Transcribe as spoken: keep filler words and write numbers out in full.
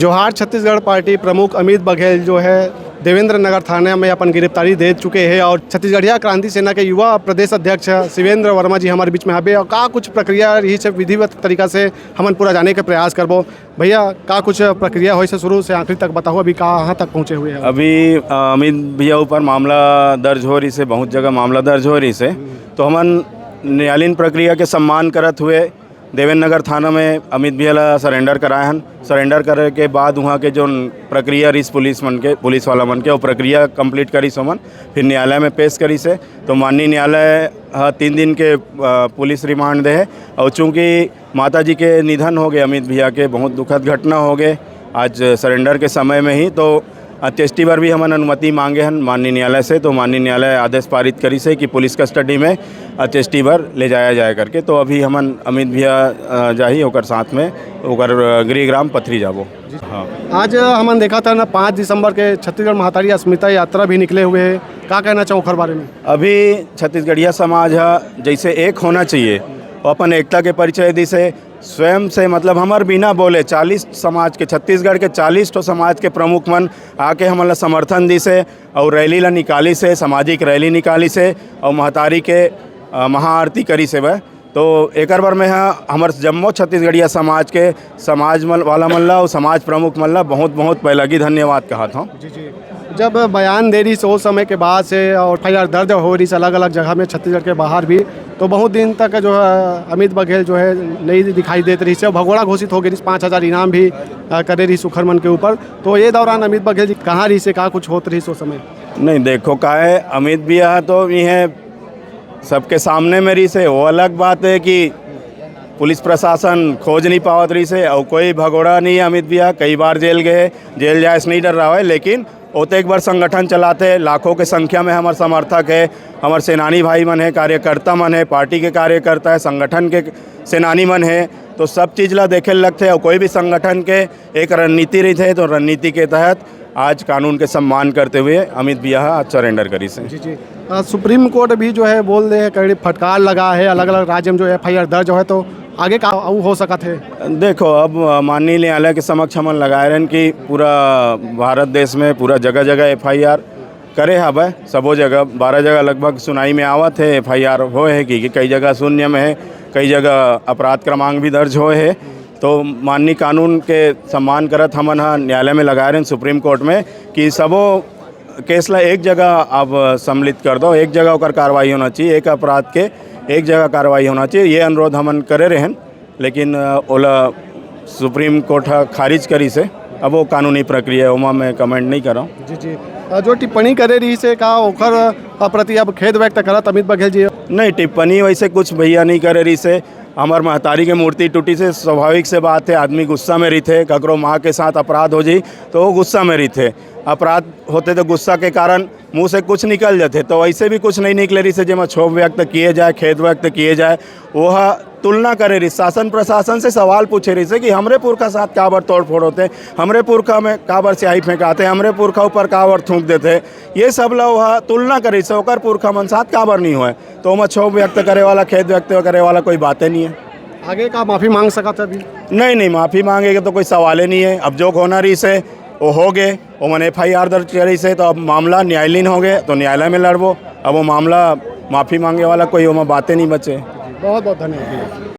जोहार छत्तीसगढ़ पार्टी प्रमुख अमित बघेल जो है देवेंद्र नगर थाना में अपन गिरफ्तारी दे चुके हैं और छत्तीसगढ़िया क्रांति सेना के युवा प्रदेश अध्यक्ष शिवेंद्र वर्मा जी हमारे बीच में हबे और का कुछ प्रक्रिया रहिस हे विधिवत तरीका से हमन पूरा जाने के प्रयास करबो। भैया, का कुछ प्रक्रिया होइस हे शुरू से आखिरी तक बताओ, अभी कहाँ तक पहुँचे हुए हैं? अभी, अ, अमित भैया ऊपर मामला दर्ज हो रहिस हे, बहुत जगह मामला दर्ज हो रहिस हे, तो हमन न्यायालयीन प्रक्रिया के सम्मान करत हुए देवेंद्र नगर थाना में अमित भैया ला सरेंडर कराए हन। सरेंडर करे के बाद उहाँ के जोन प्रक्रिया रहिस पुलिस मन के, पुलिस वाला मन के, वो प्रक्रिया कंप्लीट करिस ओमन, फिर न्यायालय में पेश करिस हे। तो माननीय न्यायालय ह तीन दिन के, अ, पुलिस रिमांड दे हे। और चूँकि माता जी के निधन हो गए अमित भैया के, बहुत दुखद घटना हो गए आज सरेंडर के समय में ही, तो अंत्येष्टि बर भी हमन अनुमति मांगे हन माननीय न्यायालय से, तो माननीय न्यायालय आदेश पारित करिस हे कि पुलिस कस्टडी में अंत्येष्टि बर ले जाया जाए करके। तो अभी हमन अमित भैया, अ, जाही ओकर साथ में ओकर, अ, गृह ग्राम पथरी जाबो। हाँ। आज हमन देखत हन ना, पाँच दिसंबर के छत्तीसगढ़ महतारी अस्मिता यात्रा भी निकले हुए हे, का कहना चाहो ओखर बारे में? अभी छत्तीसगढ़िया समाज ह जैसे एक होना चाहिए, वो अपन एकता के परिचय दिस हे। स्वयं से, मतलब, हमर बिना बोले चालीस समाज के, छत्तीसगढ़ के चालीस ठो समाज के प्रमुख मन आके हमन ला समर्थन दिस हे और रैली ला निकालिस हे, सामाजिक रैली निकालिस हे और महतारी के, अ, महाआरती करिस हे। तो एकर बर मैं ह हमर जम्मो छत्तीसगढ़िया समाज के, समाज मन, वाला मन ला और समाज प्रमुख मन ला बहुत, बहुत पैलगी धन्यवाद कहत हौं। जी, जी। जब बयान दे रहिस ओ समय के बाद से और एफ आई आर दर्ज हो रहिस अलग-अलग जगह में छत्तीसगढ़ के बाहर भी, तो बहुत दिन तक जो है अमित बघेल जो है नहीं दिखाई देत रहिस हे, भगोड़ा घोषित हो गए रहिस, पाँच हजार इनाम भी, अ, करे रहिस सुखर मन के ऊपर। तो ये दौरान अमित बघेल जी कहाँ रहिस हे, का कुछ होत रहिस ओ समय? नहीं, देखो, का है, अमित भैया तो ये है सबके सामने में रहिस हे, वो अलग बात है कि पुलिस प्रशासन खोज नहीं पावत रहिस हे और कोई भगोड़ा नहीं है। अमित भैया कई बार जेल गए हे, जेल जाए से नहीं डर रहा है, लेकिन ओतेक बड़ संगठन चलाथे, लाखों के संख्या में हमर समर्थक हे, हमर सेनानी भाई मन हे, कार्यकर्ता मन हे, पार्टी के कार्यकर्ता हे, संगठन के सेनानी मन हे, तो सब चीज ला देखे ल लगथे। और कोई भी संगठन के एक रणनीति रहिथे, तो रणनीति के तहत आज कानून के सम्मान करते हुए अमित भैया ह आज सरेंडर करिस हे। जी, जी। अ, सुप्रीम कोर्ट भी जो है बोल दे हे, कई फटकार लगा हे, अलग-अलग राज्य में जो एफ आई आर दर्ज हो है, तो आगे का अउ हो सकत हे? देखो, अब, अ, माननीय न्यायालय के समक्ष हमन लगाए रहेन कि पूरा भारत देश में पूरा जगह-जगह एफ आई आर करे हवय, सबो जगह, बारह जगह लगभग सुनाई में आवत हे, एफ आई आर होए हे कि, कि कई जगह शून्य में हे, कई जगह अपराध क्रमांक भी दर्ज होए हे। तो माननीय कानून के सम्मान करत हमन ह न्यायालय में लगाए रहेन सुप्रीम कोर्ट में कि सबो केस ला एक जगह अब सम्मिलित कर दो, एक जगह ओकर कार्रवाई होना चाहिए, एक अपराध के एक जगह कार्रवाई होना चाहिए, ये अनुरोध हमन करे रहेन, लेकिन, अ, ओला सुप्रीम कोर्ट ह खारिज करिस हे। अब वो कानूनी प्रक्रिया है, ओमा मैं कमेंट नहीं करौं। जी, जी। अ, जो टिप्पणी करे रहिस हे, का ओखर, अ, प्रति अब खेद व्यक्त करत अमित बघेल जी? नहीं, टिप्पणी वैसे कुछ भैया नहीं करे रहिस हे। हमर महतारी के मूर्ति टूटिस हे, स्वाभाविक से बात हे, आदमी गुस्सा में रहिथे, ककरो माँ के साथ अपराध हो जाही, तो वो गुस्सा में रहिथे। अपराध होथे, तो गुस्सा के कारण मुंह से कुछ निकल जाथे, तो वैसे भी कुछ नहीं निकले रहिस हे, जेमा क्षोभ व्यक्त किए जाए, खेद व्यक्त किए जाए। वो ह तुलना करे रहिस, शासन प्रशासन से सवाल पूछे रहिस हे कि हमरे पुरखा साथ काबर तोड़फोड़ होथे, हमरे पुरखा में काबर स्याही फेंकाथे, हमरे पुरखा ऊपर काबर थूक देथे, ये सब ला वो ह तुलना करे रहिस हे, ओकर पुरखा मन साथ काबर नहीं होए। तो ओमा क्षोभ व्यक्त करे वाला, खेद व्यक्त करे वाला कोई बातें नहीं है। आगे का माफी मांग सकत हे अभी? नहीं, नहीं, माफी मांगे के तो कोई सवाले नहीं है। अब जो होना रहिस हे, वो हो गए, ओमन एफ आई आर दर्ज करिस हे, तो अब मामला न्यायालयीन हो गए, तो न्यायालय में लड़बो। अब वो मामला, माफी मांगे वाला कोई ओमा बातें नहीं बचे। बहुत बहुत धन्यवाद।